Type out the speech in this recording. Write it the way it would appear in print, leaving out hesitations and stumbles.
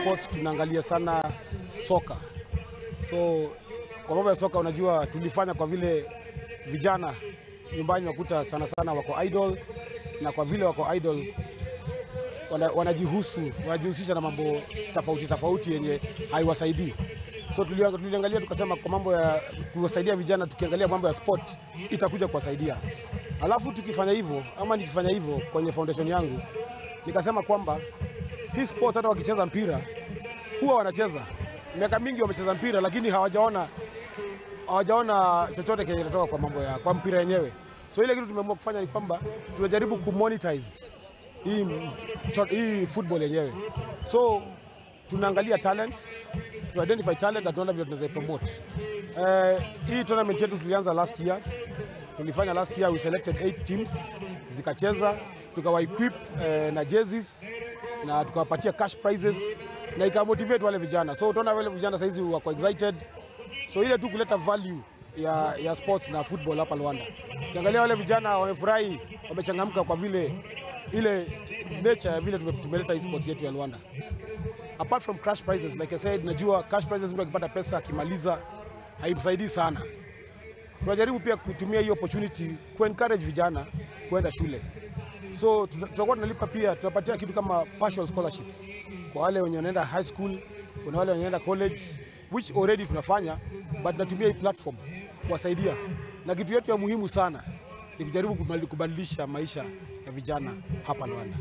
Sports tunaangalia sana soka. So kwa mambo ya soka, unajua tulifanya kwa vile vijana nyumbani wakuta sana sana wako idle, na kwa vile wako idle wanajihusisha na mambo tofauti tofauti yenye haiwasaidii. So tuliangalia tukasema kwa mambo ya kuwasaidia vijana, tukiangalia mambo ya sport itakuja kuwasaidia. Alafu tukifanya hivyo ama nikifanya hivyo kwenye foundation yangu, nikasema kwamba hii sport hata wakicheza mpira huwa wanacheza miaka mingi wamecheza mpira, lakini hawajaona chochote kenye kinatoka kwa mambo ya kwa mpira yenyewe. So ile kitu tumeamua kufanya ni kwamba tunajaribu kumonetize hii football yenyewe. So tunaangalia talent, to identify talent na tunaona vile tunaweza promote. Hii tournament yetu tulianza last year. Tulifanya last year, we selected 8 teams zikacheza, tukawa equip na jerseys na tukawapatia cash prizes na ikamotivate wale vijana. So utaona wale vijana saizi wako excited. So ile tu kuleta value ya sports na football hapa Luanda. Ukiangalia wale vijana wamefurahi, wamechangamka kwa vile ile nature ya vile tumeleta hii sports yetu ya Luanda. Apart from cash prizes, like I said, najua cash prizes mtu akipata pesa akimaliza haimsaidii sana. Tunajaribu pia kutumia hiyo opportunity ku encourage vijana kuenda shule. So tutakuwa tunalipa pia, tutapatia kitu kama partial scholarships kwa wale wenye wanaenda high school, kuna wale wenye wanaenda college, which already tunafanya, but tunatumia hii platform kuwasaidia. Na kitu yetu ya muhimu sana ni kujaribu kubadilisha maisha ya vijana hapa Luanda.